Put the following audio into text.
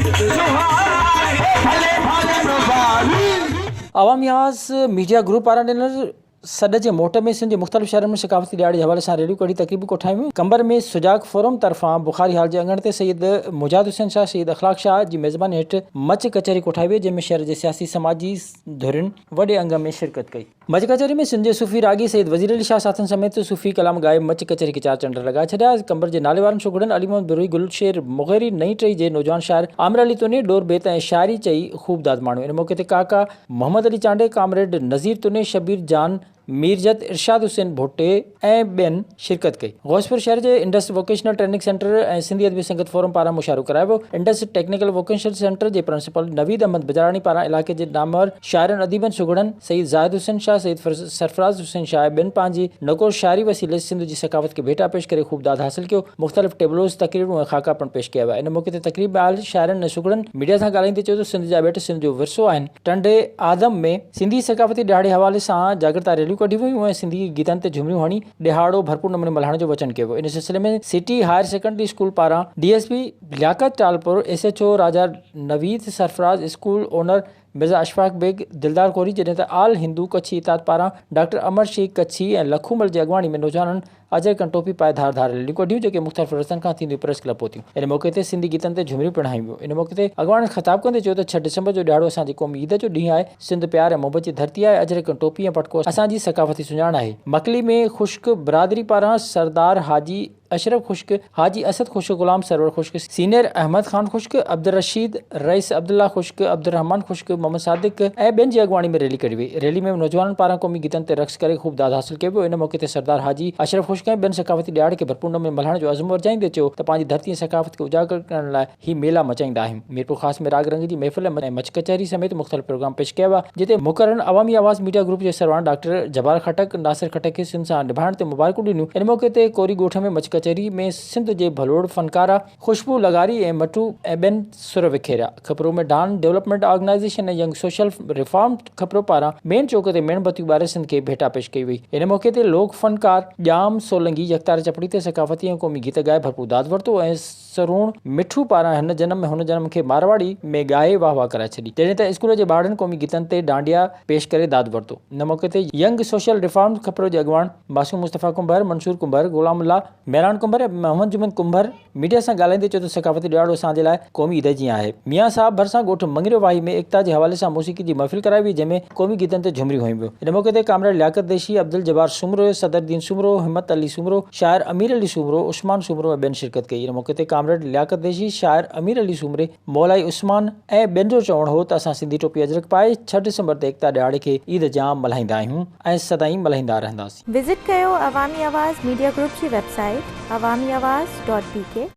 سهاري ڀلي ڀالي نه ڀالي. عوامي آواز ميڊيا گروپ پاران ڏنل سڏ جي موٽ ۾ سنڌ جي مختلف شهرن ۾ ثقافتي ڏهاڙي جي حوالي سان ريليون ڪڍي تقريبون ڪوٺايون ويون. قمبر ۾ سجاڳ فورم طرفان بخاري هال جي اڱڻ تي سيد مجاهد حسين شاهه، سيد اخلاق شاهه جي ميزباني هيٺ مچ ڪچهري ڪوٺائي وئي، جنهن ۾ شهر جي سياسي سماجي ڌرين وڏي انگ ۾ شرڪت ڪئي. مچ ڪچهري ۾ سنڌ جي صوفي راڳي سيد وزير علي شاهه ساٿين سميت صوفي ڪلام ڳائي مچ ڪچهري کي چار چنڊ لڳائي ڇڏيا. قمبر جي ناليوارن سگهڙن علي محمد بروهي، گل شير مغيري، نئين ٽهي جي نوجوان شاعر عامر علي توني ڏور بيت ۽ شاعري چئي خوب داد ماڻيو. ان موقعي تي ڪاڪا محمد علي چانڊيي، ڪامريڊ نذير تني، شبير جان ميرجت، ارشاد حسين ڀٽي ۽ ٻين شرڪت ڪئي. غوثپور شهر جي Indus vocational training centre ۽ Sindhi Adabi Sangat forum پاران مشاعرو ڪرايو ويو. انڊس ٽيڪنيڪل ووڪيشنل سينٽر جي پرنسپل نويد احمد بجاراڻي پاران علائقي جي نامور شاعرن اديبن سگهڙن سيد زاهد حسين شاهه، سيد سرفراز حسين شاهه ۽ ٻين پنهنجي نڪور شاعري وسيلي سنڌ جي ثقافت کي ڀيٽا پيش ڪري خوب داد حاصل ڪيو. مختلف ٽيبلوز، تقريرون ۽ خاڪا پڻ پيش ڪيا ويا. ان موقعي تي تقريب ۾ آيل شاعرن ۽ سگهڙن ميڊيا سان ڳالهائيندي چيو ته سنڌ جا ٻيٽ سنڌ جو ورثو آهن. ٽنڊي آدم ۾ سنڌي ثقافتي ڏهاڙي حوالي سان جاڳرتا ريليون ڪڍيون ويون ۽ سنڌي گيتن تي جهمريون هڻي ڏهاڙو ڀرپور نموني ملهائڻ جو وچن ڪيو ويو. ان سلسلي ۾ سٽي هائير سيڪنڊري اسڪول پاران D S P Liaquat Talpur, S H O Raja Naveed Sarfraz, school owner Mirza Ashfaq Baig, Dildar Ghori جڏهن ته آل هندو ڪڇي اتحاد پاران ڊاڪٽر امر شيخ ڪڇي ۽ لکو مل جي اڳواڻي ۾ نوجوانن اجرڪ ۽ ٽوپي پائي ڌار ڌار ريليون ڪڍيون جيڪي مختلف رستن کان ٿينديون پريس ڪلب پهتيون. ان موقعي تي سنڌي گيتن تي جهمريون پڻ هنيون ويون. ان موقعي تي اڳواڻن خطاب ڪندي چيو ته ڇهه ڊسمبر جو ڏهاڙو اسان جي قومي عيد جو ڏينهن آهي، سنڌ پيار ۽ محبت جي ڌرتي آهي، اجرڪ ۽ ٽوپي ۽ پٽڪو اسان جي ثقافتي سڃاڻ آهي. مڪلي ۾ خشڪ برادري پاران سردار حاجي اشرف خشڪ، حاجي اسد خشڪ، غلام سرور خشڪ، سينئر احمد خان خشڪ، عبدالرشيد، رئيس عبدالله خشڪ، عبدالرحمان خشڪ، محمد صادق ۽ ٻين جي اڳواڻي ۾ ريلي ڪڍي وئي. ريلي ۾ نوجوانن پاران قومي گيتن تي رقص ڪري خوب داد حاصل ڪيو ويو. ان موقعي تي سردار حاجي اشرف خشڪ ۽ ٻين ثقافتي ڏهاڙي کي ڀرپور نموني ملهائڻ جو عزم ورجائيندي چيو ته پنهنجي ڌرتي ۽ ثقافت کي اجاگر ڪرڻ لاء هي ميلا مچائيندا آهيون. ميرپورخاص ۾ راڳ رنگ جي محفل ۽ مچ ڪچهري سميت مختلف پروگرام پيش ڪيا ويا، جتي مقررن عوامي آواز ميڊيا گروپ جي سرواڻ ڊاڪٽر جبار خٽڪ، ناصر خٽڪ کي سنڌ سان نڀائڻ تي مبارڪون ڏنيون. ان موقعي تي ڪوري ڳوٺ ۾ مچ ڪچهري ۾ سنڌ جي ڀلوڙ فنڪاره خوشبو لغاري ۽ مٽو ۽ ٻين سر وکيريا. Khipro ۾ Dawn development organisation ۽ young social reform Khipro پاران مين چوڪ تي ميڻ بتيون ٻاري سنڌ کي ڀيٽا پيش ڪئي وئي. ان موقعي تي لوڪ فنڪار ڄام سولنگي يڪتاري چپڙي تي ثقافتي ۽ قومي گيت ڳائي ڀرپور داد ورتو ۽ سروڻ مٺو پاران هن جنم ۾ هن جنم کي مارواڙي ۾ ڳائي واهه واهه ڪرائي ڇڏي. جڏهن ته اسڪول جي ٻارڙن قومي گيتن تي ڊانڊيا پيش ڪري داد ورتو. ان موقعي تي ينگ سوشل ريفارمز کپرو جي اڳواڻ معصوم مصطفيٰ ڪنڀر، منصور ڪنڀر، غلام الله، ميران ڪنڀر ۽ محمد جمن ڪنڀر ميڊيا سان ڳالهائيندي چيو ته ثقافتي ڏهاڙو اسان جي لاء قومي عيد جيان آهي. ميان صاحب ڀرسان ڳوٺ مڱريو واهي ۾ ايڪتا جي حوالي سان موسيقي جي محفل ڪرائي وئي جنهن ۾ قومي گيتن تي جهمريون هنيون ويون. ان موقعي تي ڪامريڊ لياقت ديشي، عبدالجبار سومرو، صدر الدين سومرو، همت علي سومرو، شاعر امير علي سومرو، عثمان سومرو ۽ ٻين شرڪت ڪئي. ان موقعي تي ڪامريڊ لياقت ديشي، شاعر امير علي سومري، مولائي عثمان ۽ ٻين جو چوڻ هو ته اسان سنڌي ٽوپي اجرڪ پائي ڇهه ڊسمبر تي ايڪتا ڏهاڙي کي عيد جيان ملهائيندا آهيون ۽ سدائين ملهائيندا رهنداسين. وزٽ ڪيو عوامي آواز ميڊيا گروپ جي website Awami Awaz dot B K.